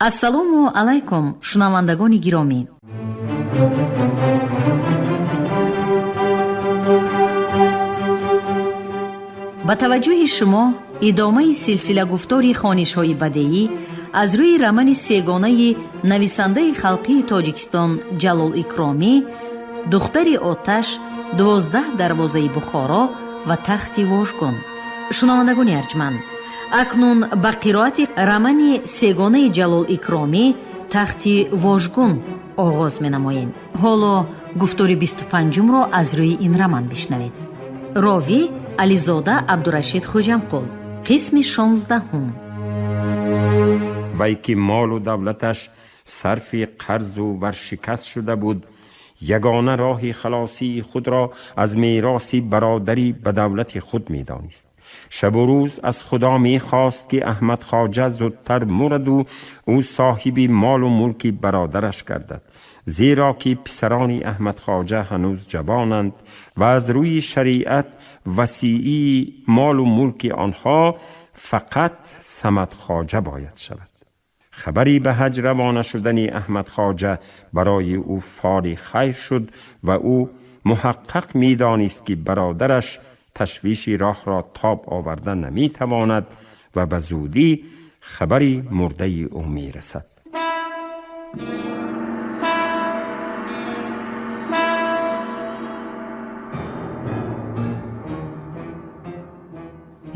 Ассалому алайкум, шунавандагони гиромӣ. Ба таваҷҷӯҳи шумо идомаи силсила гуфтори хонишҳои бадеӣ аз рӯи романи сегонаи нависандаи халқии Тоҷикистон Ҷалол Икромӣ «Духтари оташ», «12 дарвозаи Бухоро» ва «Тахти вожгун». Шунавандагони арҷманд, акнун ба қироати романи сегонаи Ҷалол Икромӣ «Тахти вожгун» оғоз менамоем. Ҳоло гуфтори 25-умро аз рӯи ин роман бишнавед. Ровӣ Ализода Абдурашид Хӯҷамқул. Қисми 16-ум. Вай ки молу давлаташ сарфи қарзу варшикаст шуда буд, ягона роҳи халосии худро аз мероси бародарӣ ба давлати худ медонист. Шабу рӯз аз Худо мехост, ки Аҳмад Хоҷа зудтар мураду ӯ соҳиби молу мулки бародараш гардад, зеро ки писарони Аҳмад Хоҷа ҳанӯз ҷавонанд ва аз рӯи шариат васиии молу мулки онҳо фақат Самад Хоҷа бояд шавад. Хабари ба ҳаҷ равона шудани Аҳмад Хоҷа барои ӯ фоли хайр шуд ва ӯ муҳаққақ медонист, ки бародараш ташвиши роҳро тоб оварда наметавонад ва ба зудӣ хабари мурдаи ӯ мерасад.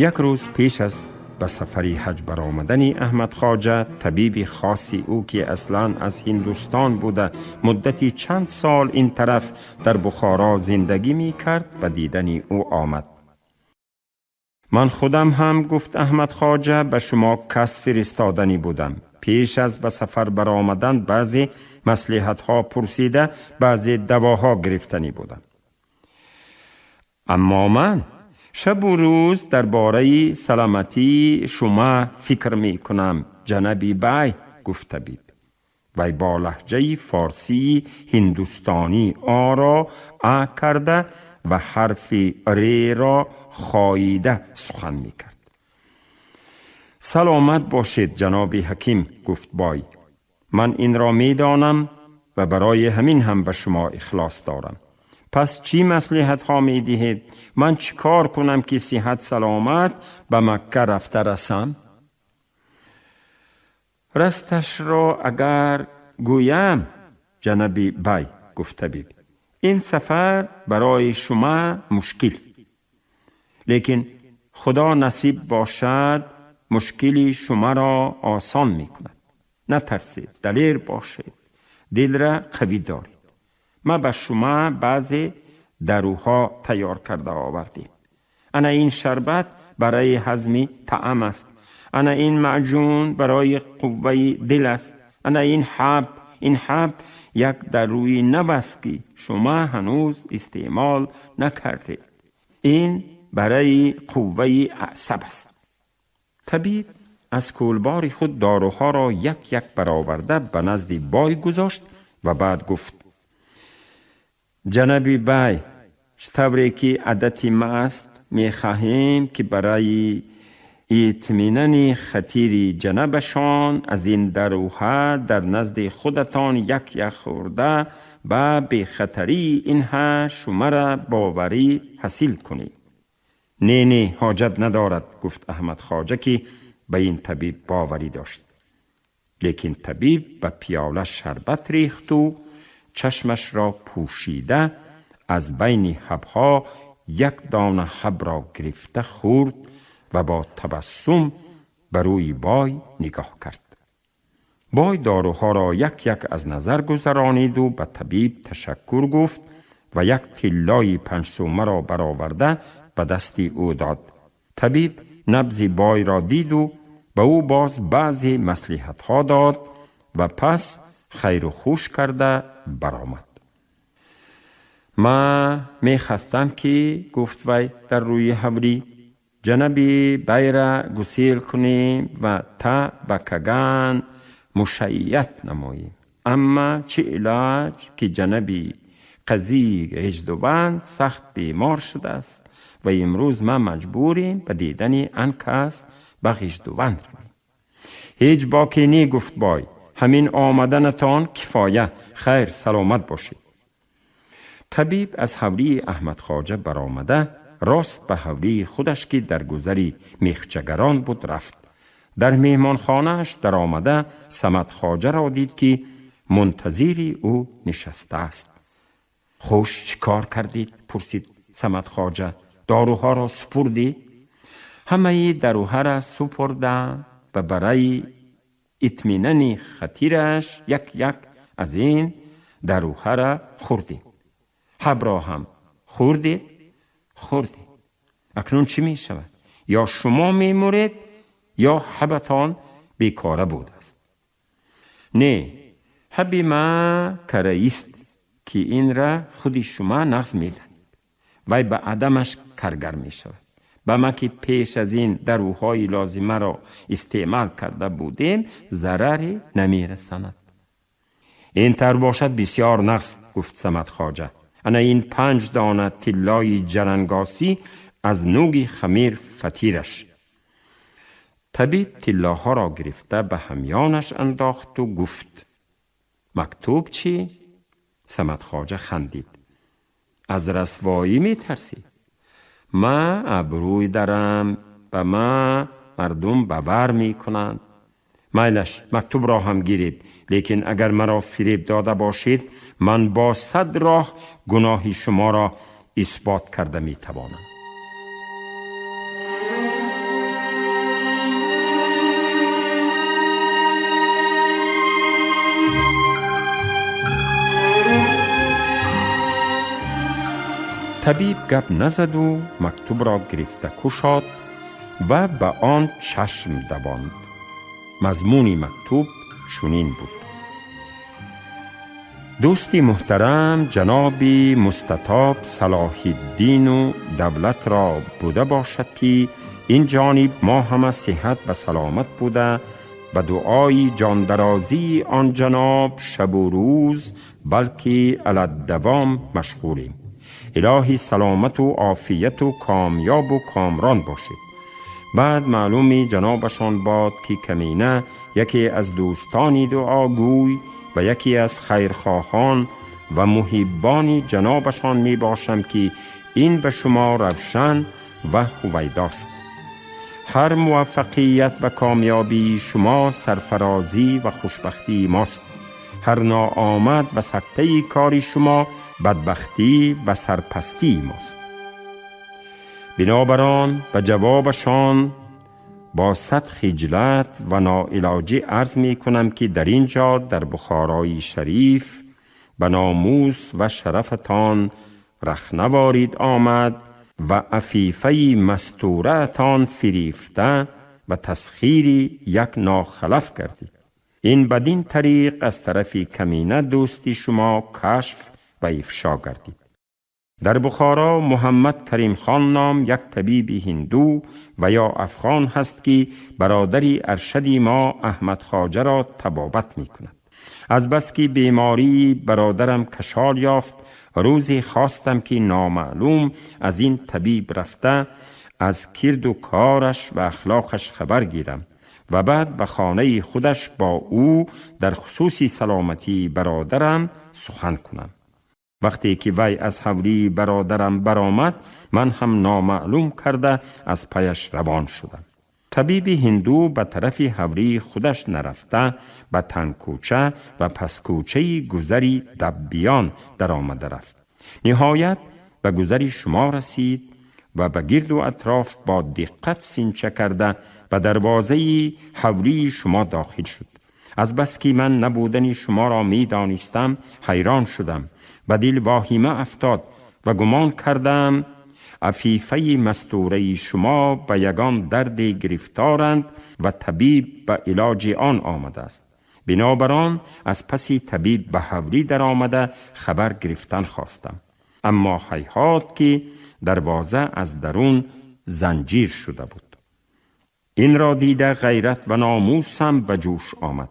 Як рӯз пеш аз ба сафари ҳаҷ баромадани Аҳмад Хоҷа, табиби хоси ӯ, ки аслан аз Ҳиндустон буда, муддати чанд сол ин тараф дар Бухоро зиндагӣ мекард, ба дидани ӯ омад. Ман худам ҳам, гуфт Аҳмад Хоҷа, ба шумо кас фиристоданӣ будам. Пеш аз ба сафар баромадан баъзе маслиҳатҳо пурсида, баъзе давоҳо гирифтанӣ будам. Аммо ман шабу рӯз дар бораи саломатии шумо фикр мекунам, ҷанаби бай, гуфт табиб. Вай бо лаҳҷаи форсии ҳиндустонӣ оро а карда ва ҳарфи реро хоида сухан мекард. Саломат бошед, ҷаноби ҳаким, гуфт бой. Ман инро медонам ва барои ҳамин ҳам ба шумо ихлос дорам. Пас чӣ маслиҳатҳо медиҳед? Ман чӣ кор кунам, ки сиҳат саломат ба Макка рафта расам? Расташро агар гӯям, ҷанаби бай, гуфт табиб, ин сафар барои шумо мушкил, лекин Худо насиб бошад, мушкили шуморо осон мекунад. Натарсед, далер бошед, дилра қавӣ доред. Ма ба шумо баъзе даруҳо тайёр карда овардем. Ана ин шарбат барои ҳазми таъам аст, ана ин маъҷун барои қувваи дил аст, ана ин ҳаб. Ин ҳаб як даруи нав аст, ки шумо ҳанӯз истеъмол накардед. Ин барои қувваи аъсаб аст. Табиб аз кӯлбори худ доруҳоро як як бароварда ба назди бой гузошт ва баъд гуфт: ҷанаби бай, чӣ тавре ки адати ма аст, мехоҳем, ки барои итминани хатири ҷанабашон аз ин даруҳа дар назди худатон як як хӯрда, ба бехатарии инҳа шумара боварӣ ҳасил кунед. Не, не, ҳоҷат надорад, гуфт Аҳмад Хоҷа, ки ба ин табиб боварӣ дошт. Лекин табиб ба пиёла шарбат рехту чашмашро пӯшида аз байни ҳабҳо як дона ҳабро гирифта хӯрд ва бо табассум ба рӯи бой нигоҳ кард. Бой доруҳоро як як аз назар гузарониду ба табиб ташаккур гуфт ва як тиллои 5 сумаро бароварда ба дасти ӯ дод. Табиб набзи бойро диду ба ӯ боз баъзе маслиҳатҳо дод ва пас хайру хуш карда баромад. Ма мехостам ки, гуфт вай дар рӯи ҳавлӣ, ҷанаби байра гусел кунем ва та ба каган мушайят намоем, амма чӣ илоҷ, ки ҷанаби қазии Ғиждуванд сахт бемор шудааст ва имрӯз ма маҷбурем ба дидани ан кас ба Ғиждуванд равем. Ҳеҷ боке не, гуфт бой. Ҳамин омаданатон кифоя. Хайр, саломат бошед. Табиб аз ҳавлии Аҳмадхоҷа баромада рост ба ҳавлии худаш, ки дар гузари мехчагарон буд, рафт. Дар меҳмонхонааш даромада Самадхоҷаро дид, ки мунтазири ӯ нишастааст. Хуш, чӣ кор кардид? Пурсид Самадхоҷа. Доруҳоро супурдӣ? Ҳамаи даруҳара супурдам ва барои итминани хатираш як як аз ин даруҳара хӯрдем. Ҳабро ҳам хӯрдед? Хӯрдем. Акнун чӣ мешавад? Ё шумо мемуред, ё ҳабатон бекора будааст. Не, ҳаби ма караист, ки инра худи шума нағз меданед. Вай ба адамаш каргар мешавад. Ба ма, ки пеш аз ин дарӯҳои лозимаро истеъмал карда будем, зараре намерасанад. Ин тар бошад, бисёр нағз, гуфт Самадхоҷа. Ана ин 5 дона тиллои ҷарангосӣ аз нуги хамир фатираш. Табиб тиллоҳоро гирифта ба ҳамёнаш андохту гуфт: мактуб чӣ? Самадхоҷа хандид. Аз расвоӣ метарсӣ? Ма абрӯй дарам, ба ма мардум бавар мекунанд. Майлаш, мактубро ҳам гиред, лекин агар маро фиреб дода бошед, ман бо 100 роҳ гуноҳи шуморо исбот карда метавонам. Табиб гап назаду мактубро гирифта кушод ва ба он чашм давонд. Мазмуни мактуб чунин буд: дӯсти муҳтарам ҷаноби Мустатоб Салоҳиддину давлатро буда бошад, ки ин ҷониб мо ҳама сиҳат ва саломат буда, ба дуои ҷондарозии он ҷаноб шабу рӯз, балки аладдавом машғулем. Илоҳи саломату офияту комёбу комрон бошед. Баъд маълуми ҷанобашон бод, ки камина яке аз дӯстони дуогӯй ва яке аз хайрхоҳон ва муҳиббони ҷанобашон мебошам, ки ин ба шумо равшан ва ҳувайдост. Ҳар муваффақият ва комёбии шумо сарфарозӣ ва хушбахтии мост. Ҳар ноомад ва сактаи кори шумо бадбахтӣ ва сарпастии мост. Бинобар он ба ҷавобашон бо сад хиҷлат ва ноилоҷӣ арз мекунам, ки дар ин ҷо, дар Бухорои шариф, ба номус ва шарафатон рахна ворид омад ва афифаи мастураатон фирифта ба тасхири як нохалаф гардид. Ин бадин тариқ аз тарафи камина дӯсти шумо кашф ва ифшо гардид. Дар Бухоро Муҳаммад Каримхон ном як табиби ҳинду ва ё афғон ҳаст, ки бародари аршади мо Аҳмадхоҷаро табобат мекунад. Азбаски бемории бародарам кашол ёфт, рӯзе хостам, ки номаълум аз ин табиб рафта аз кирду кораш ва ахлоқаш хабар гирам ва баъд ба хонаи худаш бо ӯ дар хусуси саломатии бародарам сухан кунам. Вақте ки вай аз ҳавлии бародарам баромад, ман ҳам номаълум карда аз паяш равон шудам. Табиби ҳинду ба тарафи ҳавлии худаш нарафта, ба тангкӯча ва паскӯчаи гузари Даббиён даромада рафт. Ниҳоят ба гузари шумо расид ва ба гирду атроф бо диққат синча карда ба дарвозаи ҳавлии шумо дохил шуд. Азбаски ман набудани шуморо медонистам, ҳайрон шудам, ба дил воҳима афтод ва гумон кардам, афифаи мастураи шумо ба ягон дарде гирифторанд ва табиб ба илоҷи он омадааст. Бинобар он аз паси табиб ба ҳавлӣ даромада хабар гирифтан хостам, аммо ҳайҳот, ки дарвоза аз дарун занҷир шуда буд. Инро дида ғайрат ва номусам ба ҷӯш омад.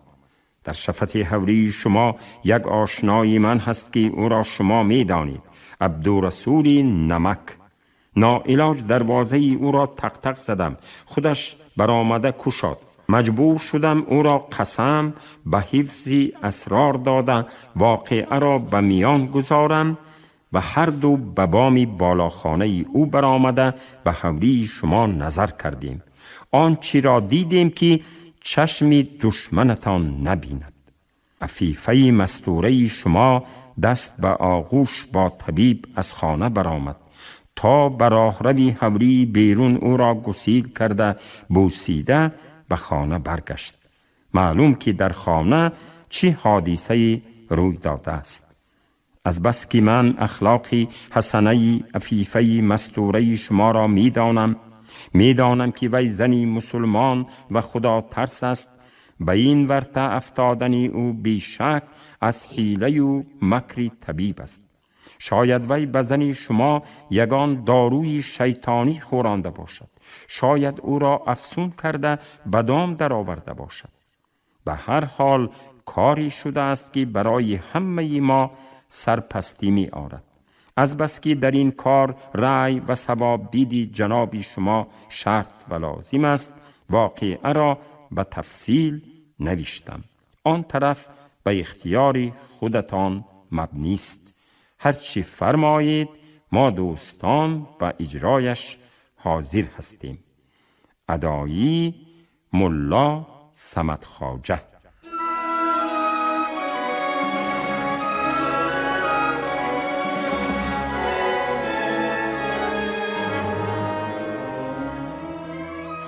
Дар шафати ҳавлии шумо як ошнои ман ҳаст, ки ӯро шумо медонед, Абдурасули Намак. Ноилоҷ дарвозаи ӯро тақтақ задам. Худаш баромада кушод. Маҷбур шудам ӯро қасам ба ҳифзи асрор дода воқеаро ба миён гузорам ва ҳар ду ба боми болохонаи ӯ баромада ба ҳавлии шумо назар кардем. Он чиро дидем ки чашми душманатон набинад. Афифаи мастураи шумо даст ба оғӯш бо табиб аз хона баромад то ба роҳрави ҳавлии берун ӯро гусил карда бӯсида ба хона баргашт. Маълум ки дар хона чӣ ҳодисае рӯй додааст. Аз бас ки ман ахлоқи ҳасанаи афифаи мастураи шуморо медонам, медонам ки вай зани мусулмон ва худотарс аст, ба ин варта афтодани ӯ бешак аз ҳилаю макри табиб аст. Шояд вай ба зани шумо ягон доруи шайтонӣ хӯронда бошад, шояд ӯро афсун карда ба дом дароварда бошад. Ба ҳар ҳол коре шудааст ки барои ҳамаи мо сарпастӣ меорад. Аз бас ки дар ин кор рай ва савобдиди ҷаноби шумо шарт ва лозим аст, воқеаро ба тафсил навиштам. Он тараф ба ихтиёри худатон мабнист. Ҳар чӣ фармоед, мо дӯстон ба иҷрояш ҳозир ҳастем. Адоӣ Мулло Самад Хоҷа.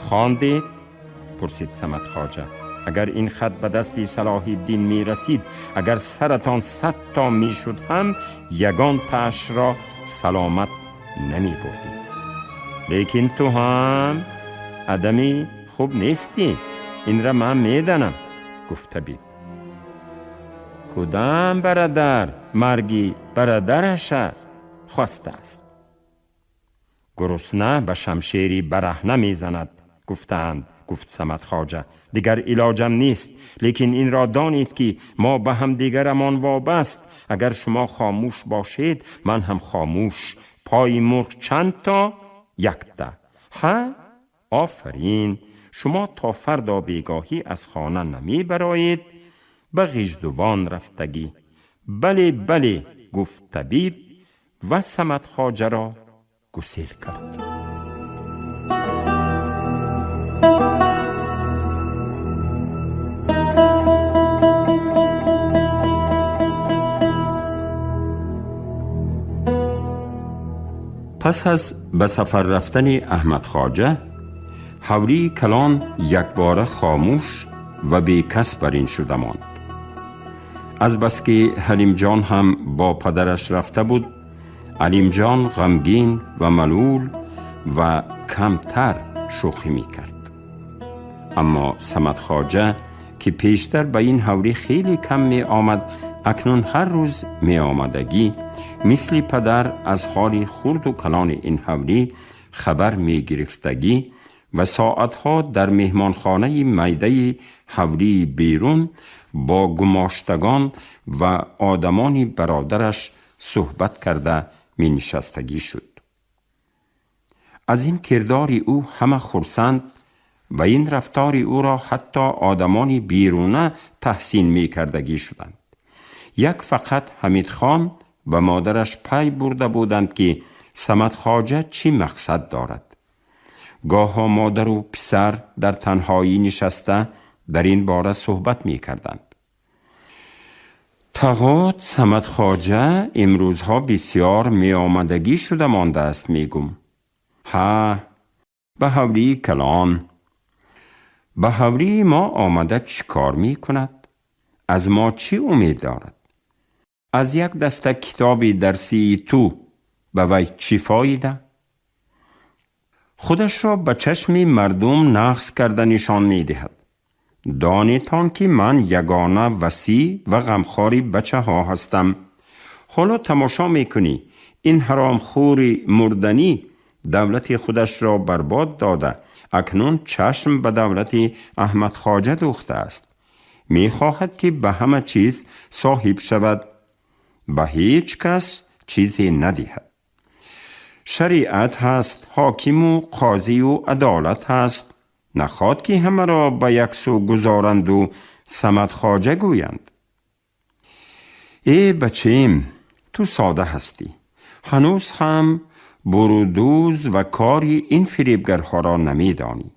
Хондед? Пурсид Самад Хоҷа. Агар ин хат ба дасти Салоҳиддин мерасид, агар саратон 100 то мешуд ҳам ягон таашро саломат намебурдед. Лекин ту ҳам одами хуб нестӣ, инра ман меданам, гуфт табиб. Кудам барадар марги барадараша хостааст? Гурусна ба шамшери бараҳна мезанад, гуфтаанд, гуфт Самад Хоҷа. Дигар илоҷам нест, лекин инро донед ки мо ба ҳамдигарамон вобаст. Агар шумо хомӯш бошед, ман ҳам хомӯш. Пои мурғ чанд то? Якта. Ҳа, офарин. Шумо то фардо бегоҳӣ аз хона намебароед, ба Ғиждувон рафтагӣ. Бале, бале, гуфт табиб ва Самад Хоҷаро гусел кард. Пас аз ба сафар рафтани Аҳмад Хоҷа, ҳавлии калон якбора хомӯш ва бекас бар ин шуда монд. Аз бас ки Ҳалимҷон ҳам бо падараш рафта буд, Алимҷон ғамгин ва малул ва камтар шӯхӣ мекард. Аммо Самад Хоҷа ки пештар ба ин ҳавлӣ хеле кам меомад, акнун ҳар рӯз меомадагӣ, мисли падар аз ҳоли хурду калони ин ҳавлӣ хабар мегирифтагӣ ва соатҳо дар меҳмонхонаи майдаи ҳавлии берун бо гумоштагон ва одамони бародараш суҳбат карда менишастагӣ шуд. Аз ин кирдори ӯ ҳама хурсанд ва ин рафтори ӯро ҳатто одамони беруна таҳсин мекардагӣ шуданд. Як фақат Ҳамидхон ва модараш пай бурда буданд ки Самад Хоҷа чӣ мақсад дорад. Гоҳо модару писар дар танҳоӣ нишаста дар ин бора суҳбат мекарданд. Тағот Самад Хоҷа имрӯзҳо бисёр меомадагӣ шуда мондааст, мегум. Ҳа, ба ҳавлии калон. Ба ҳавлии мо омада чӣ кор мекунад? Аз мо чӣ умед дорад? Аз як даста китоби дарсии ту ба вай чӣ фоида? Худашро ба чашми мардум нағз карда нишон медиҳад. Донетон ки ман ягона васӣ ва ғамхори бачаҳо ҳастам. Ҳоло тамошо мекунӣ, ин ҳаромхӯри мурданӣ давлати худашро барбод дода, акнун чашм ба давлати Аҳмад Хоҷа дӯхтааст. Мехоҳад ки ба ҳама чиз соҳиб шавад, ба ҳеҷ кас чизе надиҳад. Шариат ҳаст, ҳокиму қозию адолат ҳаст. Наход ки ҳамаро ба як сӯ гузоранду Самад Хоҷа гӯянд. Э бачаем, ту сода ҳастӣ. Ҳанӯз ҳам бурудуз ва кори ин фиребгарҳоро намедонӣ.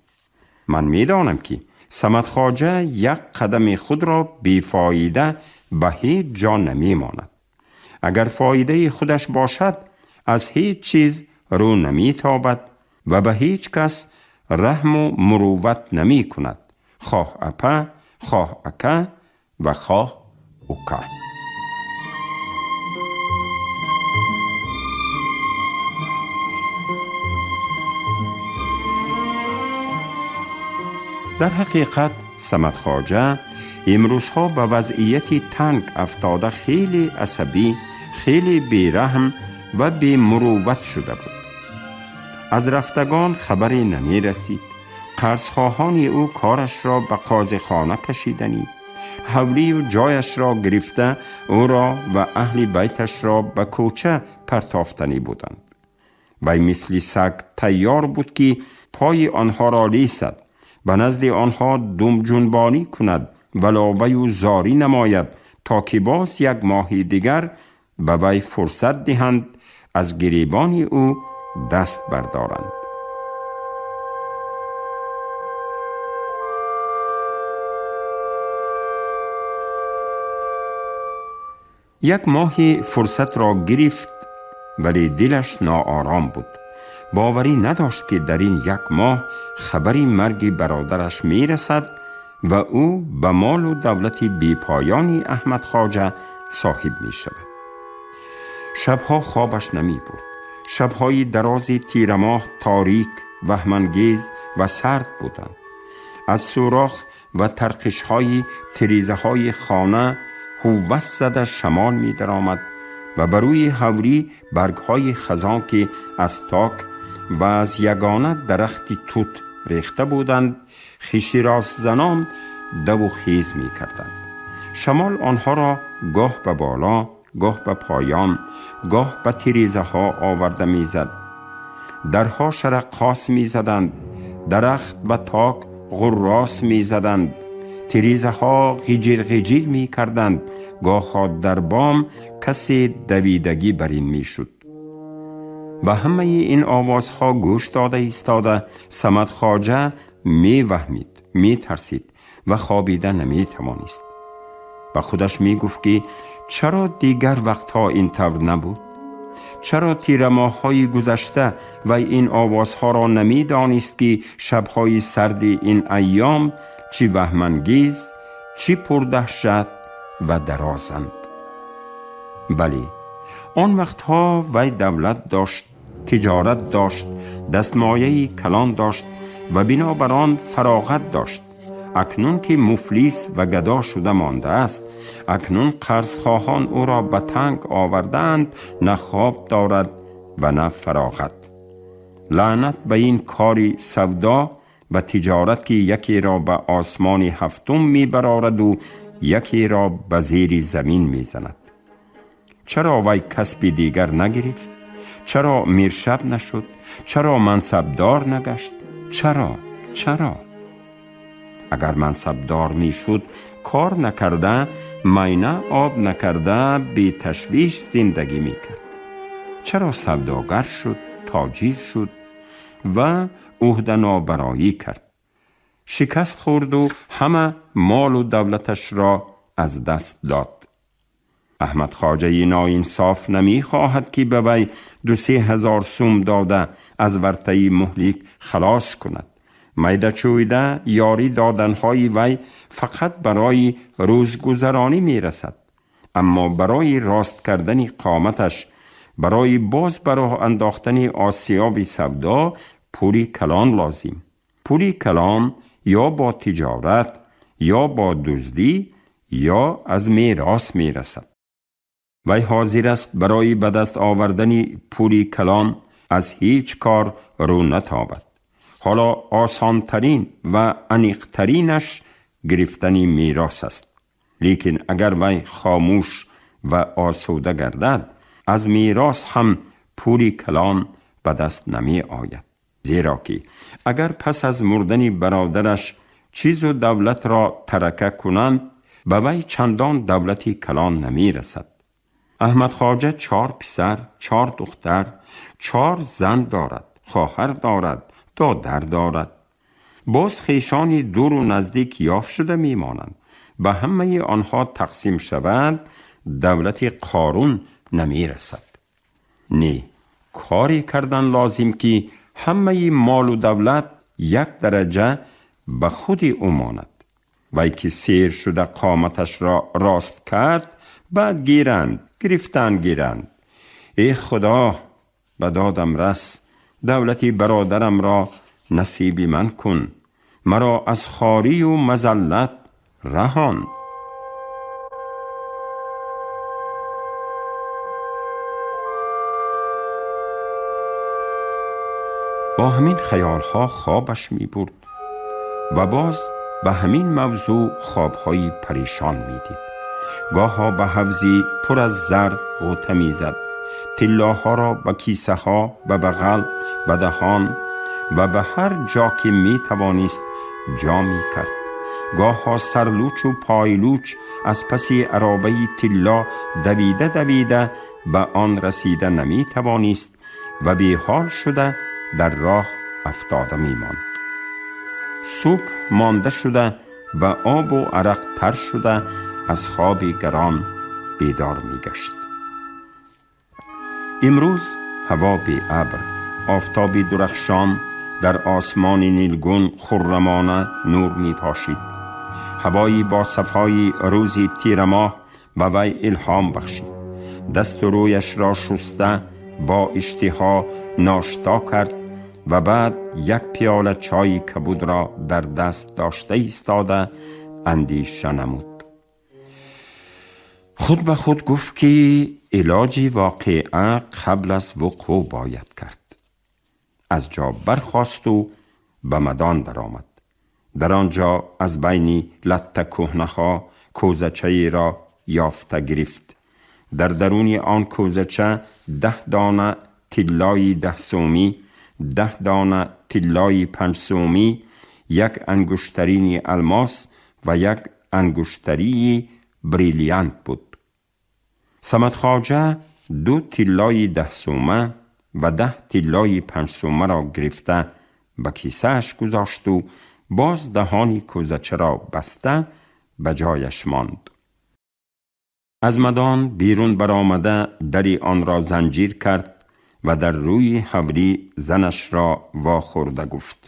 Ман медонам, ки Самад Хоҷа як қадами худро бефоида ба ҳеҷ ҷо намемонад. Агар фоидаи худаш бошад, аз ҳеҷ чиз рӯ наметобад ва ба ҳеҷ кас раҳму мурувват намекунад, хоҳ апа, хоҳ ака ва хоҳ ука. Дар ҳақиқат Самад Хоҷа имрӯзҳо ба вазъияти танг афтода хеле асабӣ, хеле бераҳм ва бемурувват шуда буд. Аз рафтагон хабаре намерасид. Қарзхоҳони ӯ корашро ба қозихона кашиданӣ, ҳавлию ҷояшро гирифта ӯро ва аҳли байташро ба кӯча партофтанӣ буданд. Вай мисли саг тайёр буд, ки пои онҳоро лесад, ба назди онҳо думҷунбонӣ кунад ва лобаю зорӣ намояд, то ки боз як моҳи дигар ба вай фурсат диҳанд, аз гиребони ӯ даст бардоранд. Як моҳи фурсатро гирифт, вале дилаш ноором буд. Боварӣ надошт, ки дар ин як моҳ хабари марги бародараш мерасад ва ӯ ба молу давлати бепоёни Аҳмад Хоҷа соҳиб мешавад. Шабҳо хобаш намебурд. Шабҳои дарози тирамоҳ торик, ваҳмангез ва сард буданд. Аз сӯрох ва тарқишҳои тирезаҳои хона ҳуввас зада шамол медаромад ва ба рӯи ҳавлӣ баргҳои хазон, ки аз ток ва аз ягона дарахти тут рехта буданд, хиширостзанон даву хез мекарданд. Шамол онҳоро гоҳ ба боло, гоҳ ба поён, гоҳ ба тирезаҳо оварда мезад. Дарҳо шараққос мезаданд, дарахт ва ток ғуррос мезаданд, тирезаҳо ғиҷир-ғиҷир мекарданд, гоҳҳо дар бом касе давидагӣ бар ин мешуд. Ба ҳамаи ин овозҳо гӯш дода истода, Самад Хоҷа меваҳмид, метарсид ва хобида наметавонист. Ба худаш мегуфт, ки чаро дигар вақтҳо ин тавр набуд? Чаро тирамоҳҳои гузашта вай ин овозҳоро намедонист, ки шабҳои сарди ин айём чӣ ваҳмангез, чӣ пурдаҳшат ва дарозанд? Бале, он вақтҳо вай давлат дошт, тиҷорат дошт, дастмояи калон дошт ва бинобар он фароғат дошт. Акнун ки муфлис ва гадо шуда мондааст, акнун қарзхоҳон ӯро ба танг овардаанд, на хоб дорад ва на фароғат. Лаънат ба ин кори савдо ва тиҷорат, ки якеро ба осмони ҳафтум мебарораду якеро ба зери замин мезанад. Чаро вай касби дигар нагирифт? Чаро миршаб нашуд? Чаро мансабдор нагашт? Чаро? Чаро? Агар мансабдор мешуд, кор накарда, майна об накарда, беташвиш зиндагӣ мекард. Чаро савдогар шуд, тоҷир шуд ва ӯҳданобароӣ кард, шикаст хӯрду ҳама молу давлаташро аз даст дод? Аҳмад Хоҷаи ноинсоф намехоҳад, ки ба вай 2-3 ҳазор сум дода аз вартаи муҳлик халос кунад. Майдачӯйда ёрӣ доданҳои вай фақат барои рӯзгузаронӣ мерасад, аммо барои рост кардани қоматаш, барои боз ба роҳ андохтани осиёби савдо пули калон лозим. Пули калон ё бо тиҷорат, ё бо дуздӣ, ё аз мерос мерасад. Вай ҳозир аст барои ба даст овардани пули калон аз ҳеҷ кор рӯ натобад. Ҳоло осонтарин ва аниқтаринаш гирифтани мерос аст. Лекин агар вай хомӯш ва осуда гардад, аз мерос ҳам пули калон ба даст намеояд. Зеро ки агар пас аз мурдани бародараш чизу давлатро тарака кунанд, ба вай чандон давлати калон намерасад. Аҳмад Хоҷа 4 писар, 4 духтар, 4 зан дорад, хоҳар дорад, додар дорад. Боз хешони дуру наздик ёфт шуда мемонанд. Ба ҳамаи онҳо тақсим шавад, давлати Қорун намерасад. Не, коре кардан лозим ки ҳамаи молу давлат як дараҷа ба худи ӯ монад. Вай ки сер шуда қоматашро рост кард, баъд гиранд, гирифтан гиранд. Э худо, ба додам рас, давлати бародарамро насиби ман кун, маро аз хорию мазаллат раҳон. Бо ҳамин хаёлҳо хобаш мебурд ва боз ба ҳамин мавзӯъ хобҳои парешон медид. Гоҳо ба ҳавзи пур аз зар ғӯта мезад, тиллоҳоро ба кисаҳо, ба бағал, ба даҳон ва ба ҳар ҷо ки метавонист ҷо мекард. Гоҳо сарлучу пайлуч аз паси аробаи тилло давида давида ба он расида наметавонист ва беҳол шуда дар роҳ афтода мемонд. Субҳ монда шуда ба обу арақ тар шуда аз хоби гарон бедор мегашт. Имрӯз ҳаво беабр, офтоби дурахшон дар осмони нилгун хуррамона нур мепошид. Ҳавои бо сафои рӯзи тирамоҳ ба вай илҳом бахшид. Дасту рӯяшро шуста бо иштиҳо ношто кард ва баъд як пиёла чойи кабудро дар даст дошта истода андеша намуд. Худ ба худ гуфт ки илоҷи воқеа қабл аз вуқӯъ бояд кард. Аз ҷо бархосту ба мадон даромад. Дар он ҷо аз байни латта кӯҳнаҳо кӯзачаеро ёфта гирифт. Дар даруни он кӯзача 10 дона тиллои 10 сомӣ, 10 дона тиллои 5 сомӣ, як ангуштарини алмос ва як ангуштарии бриллиант буд. Самад Хоҷа 2 тиллои 10 сома ва 10 тиллои 5 сомаро гирифта ба кисааш гузошту боз даҳони кӯзачаро баста ба ҷояш монд. Аз мадон берун баромада дари онро занҷир кард ва дар рӯи ҳавлӣ занашро вохӯрда гуфт: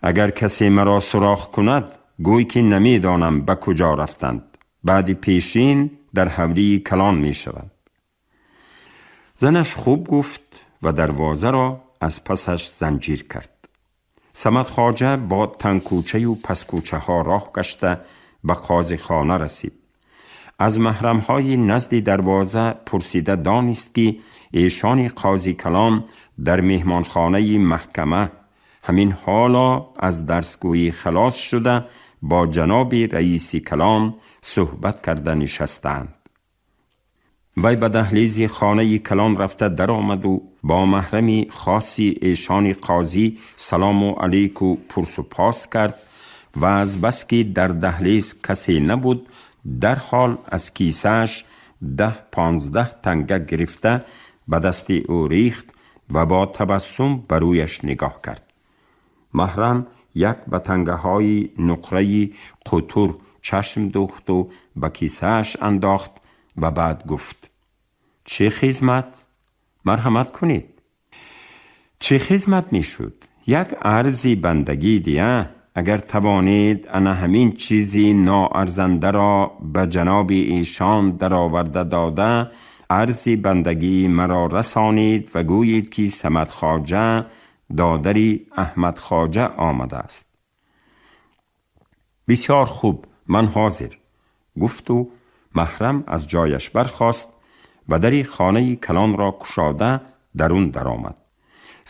агар касе маро суроғ кунад, гӯй ки намедонам ба куҷо рафтанд. Баъди пешин дар ҳавлии калон мешаванд. Занаш хуб гуфт ва дарвозаро аз пасаш занҷир кард. Самад Хоҷа бо тангкӯчаю паскӯчаҳо роҳ гашта ба қозихона расид. Аз маҳрамҳои назди дарвоза пурсида донист ки эшони қози калон дар меҳмонхонаи маҳкама ҳамин ҳоло аз дарсгӯӣ халос шуда бо ҷаноби раиси калон суҳбат карда нишастанд. Вай ба даҳлизи хонаи калон рафта даромаду бо маҳрами хоси эшони қозӣ салому алейку пурсу пос кард ва аз бас ки дар даҳлиз касе набуд, дарҳол аз кисааш 10-15 танга гирифта ба дасти ӯ рехт ва бо табассум ба рӯяш нигоҳ кард. Маҳрам як ба тангаҳои нуқраи қутур чашм дӯхту ба кисааш андохт ва баъд гуфт: чӣ хизмат? Марҳамат кунед. Чӣ хизмат мешуд? Як арзи бандагӣ дия. Агар тавонед ана ҳамин чизи ноарзандаро ба ҷаноби эшон дароварда дода, арзи бандагии маро расонед ва гӯед ки Самад Хоҷа додари Аҳмад Хоҷа омадааст. Бисёр хуб, ман ҳозир, гуфту маҳрам аз ҷояш бархост ва дари хонаи калонро кушода дарун даромад.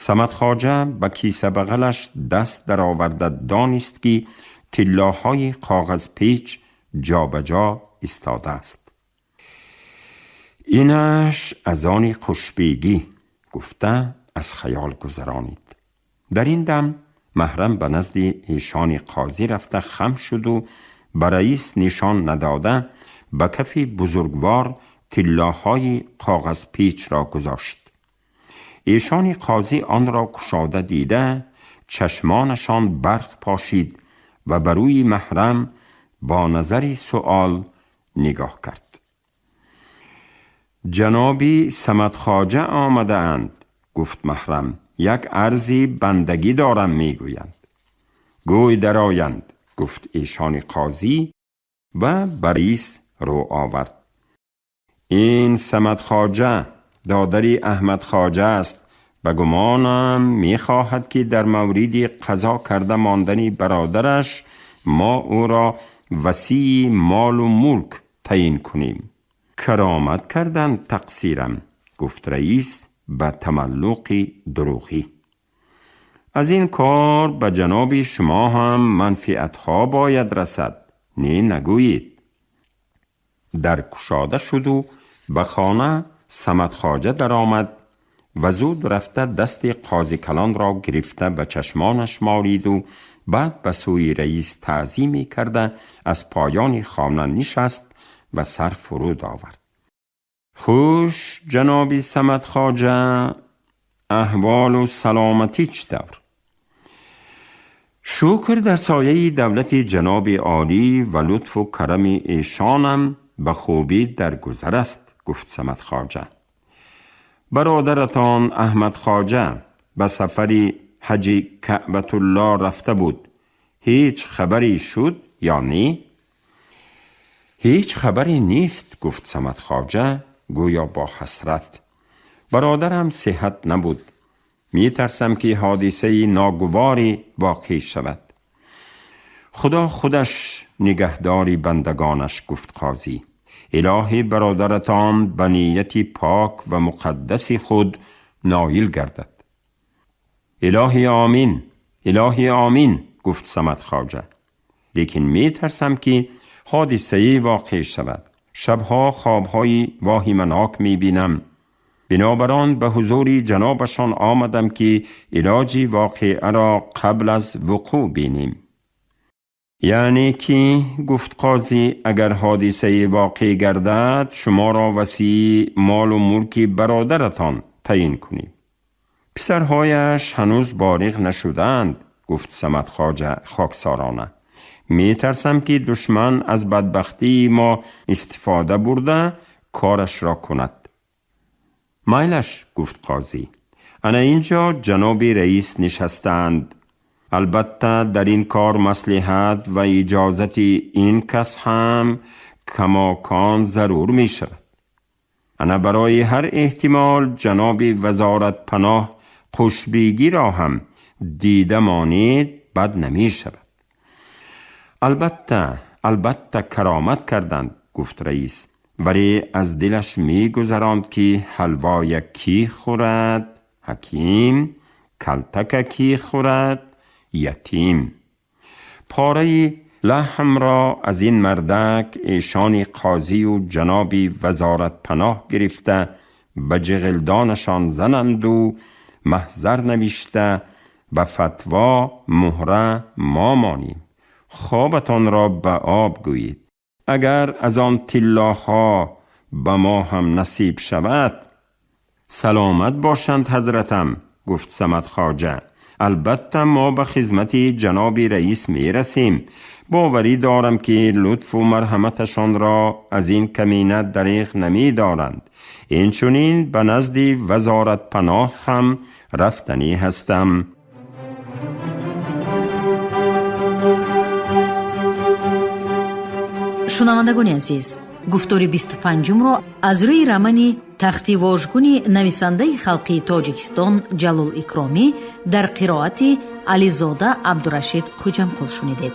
Самад Хоҷа ба кисабағалаш даст дароварда донист ки тиллоҳои коғазпеч ҷобаҷо истодааст. Инаш аз они хушбегӣ, гуфта از خیال گذرانید. در این دم محرم به نزد ایشان قاضی رفته خم شد و به رئیس نشان نداده به کف بزرگوار طلاهای کاغذ پیچ را گذاشت. ایشان قاضی آن را کشاده دیده چشمانشان برق پاشید و بر روی محرم با نظری سؤال نگاه کرد. جنابی صمد خواجه آمده اند، گفت محرم. یک عرضی بندگی دارم میگویند. گوی درآیند، گفت ایشان قاضی و بر رئیس رو آورد. این صمد خواجه دادری احمد خواجه است. به گمانم میخواهد که در مورد قضا کرده ماندن برادرش ما او را وصی مال و ملک تعیین کنیم. کرامت کردن تقصیرم، گفت رئیس به تملق دروغی. از این کار به جناب شما هم منفعتها باید رسد، نه نگویید. در کشاده شد و به خانه صمد خواجه در آمد و زود رفته دست قاضی کلان را گرفته به چشمانش مالید و بعد به سوی رئیس تعظیمی کرده از پایان خانه نشست و سر فرود آورد. خوش جناب صمد خواجه، احوال و سلامتی چطور؟ شکر در سایه دولت جناب عالی و لطف و کرم ایشانم به خوبی در گذر است، گفت صمد خواجه. برادرتان احمد خواجه به سفر حج کعبة الله رفته بود. هیچ خبری شد یا نه؟ هیچ خبری نیست، گفت صمد خواجه گویا با حسرت. برادرم صحت نبود. می ترسم که حادثه ناگواری واقع شود. خدا خودش نگهداری بندگانش، گفت قاضی. الهی برادرتان به نیت پاک و مقدس خود نایل گردد. الهی آمین، الهی آمین، گفت صمد خواجه. لیکن می ترسم که حادثه واقع شود. شبها خوابهای واهیمناک می بینم. بنابران به حضور جنابشان آمدم که علاج واقعه را قبل از وقوع بینیم. یعنی که، گفت قاضی، اگر حادثه واقع گردد شما را وصی مال و ملک برادرتان تعیین کنیم. پسرهایش هنوز بالغ نشدند، گفت صمد خواجه خاکسارانه. می ترسم که دشمن از بدبختی ما استفاده برده کارش را کند. مایلش، گفت قاضی. انا اینجا جناب رئیس نشستند. البته در این کار مصلحت و اجازت این کس هم کماکان ضرور می شود. انا برای هر احتمال جناب وزارت پناه خوشبیگی را هم دیده مانید بد نمی شود. البته البته کرامت کردند، گفت رئیس، ولی از دلش می گذراند که حلوای کی خورد حکیم، کلتک کی خورد یتیم. پاره لحم را از این مردک ایشان قاضی و جناب وزارت پناه گرفته به جغلدانشان زنند و محضر نوشته به فتوا مهره ما مانیم. خوابتان را به آب گویید. اگر از آن طلاها به ما هم نصیب شود. سلامت باشند حضرتم، گفت صمد خواجه. البته ما به خدمت جناب رئیس می رسیم. باوری دارم که لطف و مرحمتشان را از این کمینه دریغ نمی دارند. این چنین به نزد وزارت پناه هم رفتنی هستم. Шунавандагони азиз, гуфтори 25-умро аз рӯи романи Тахти вожгуни нависандаи халқии Тоҷикистон Ҷалол Икромӣ дар қироати Ализода Абдурашид Хуҷамқул шунидед.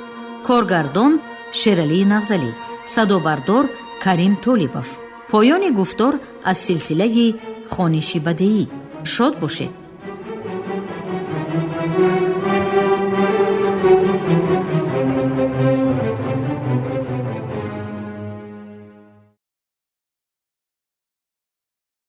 Коргардон Шералии Нағзалӣ, садобардор Карим Толибов. Поёни гуфтор аз силсилаи хониши бадеӣ. Шод бошед.